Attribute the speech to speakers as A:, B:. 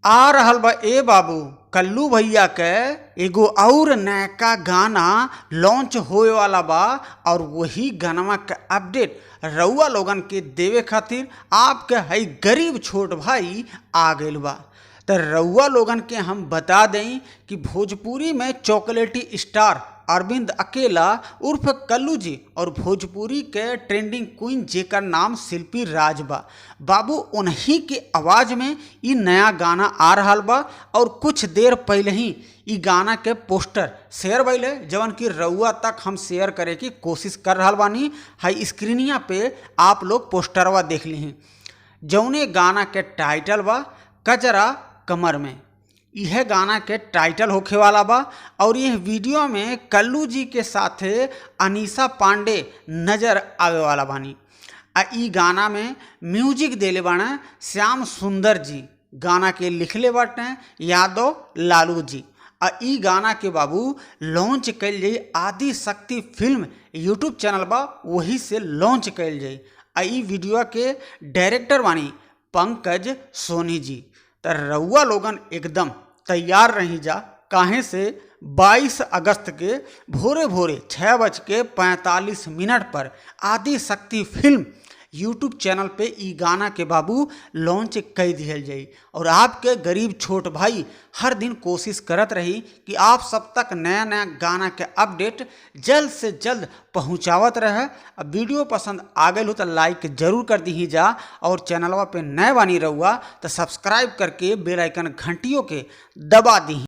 A: आ रहल बा ए बाबू कल्लू भैया के एगो अउर नयका गाना लॉन्च होए वाला बा और वही गानवा के अपडेट रउआ लोगन के देवे खातिर आपके हई गरीब छोट भाई आ गइल बा। त रउआ लोगन के हम बता देई कि भोजपुरी में चॉकलेटी स्टार अरविंद अकेला उर्फ कल्लू जी और भोजपुरी के ट्रेंडिंग क्वीन जेकर नाम शिल्पी राज बा, बाबू उन्हीं के आवाज़ में इ नया गाना आ रहल बा। और कुछ देर पहले ही इ गाना के पोस्टर शेयर भइल है, जवन कि रउआ तक हम शेयर करे की कोशिश कर रहल बानी। हाई स्क्रीनिया पे आप लोग पोस्टरवा देख लीही। जौने गाना के टाइटल बा कजरा कमर में, यह गाना के टाइटल होखे वाला बा। और यह वीडियो में कल्लू जी के साथे अनीसा पांडे नज़र आवे वाला बानी। आ इ गाना में म्यूजिक देले बाड़े श्याम सुंदर जी, गाना के लिखले बाटे यादव लालू जी। आ इ गाना के बाबू लॉन्च कइल जाई आदि शक्ति फिल्म यूट्यूब चैनल बा, वही से लॉन्च कइल जाई। आ इ वीडियो के डायरेक्टर बानी पंकज सोनी जी। त रउआ लोगन एकदम तैयार रही जा, काहे से 22 अगस्त के भोरे भोरे 6:45 पर आदि शक्ति फिल्म यूट्यूब चैनल पे इ गाना के बाबू लॉन्च कई दिहल जाई। और आपके गरीब छोट भाई हर दिन कोशिश करत रही कि आप सब तक नया नया गाना के अपडेट जल्द से जल्द पहुंचावत रहे। अब वीडियो पसंद आ गइल हो तो लाइक जरूर कर दीही जा, और चैनलवा पे नए बानी रहुआ तो सब्सक्राइब करके बेल आइकन घंटियों के दबा दीही।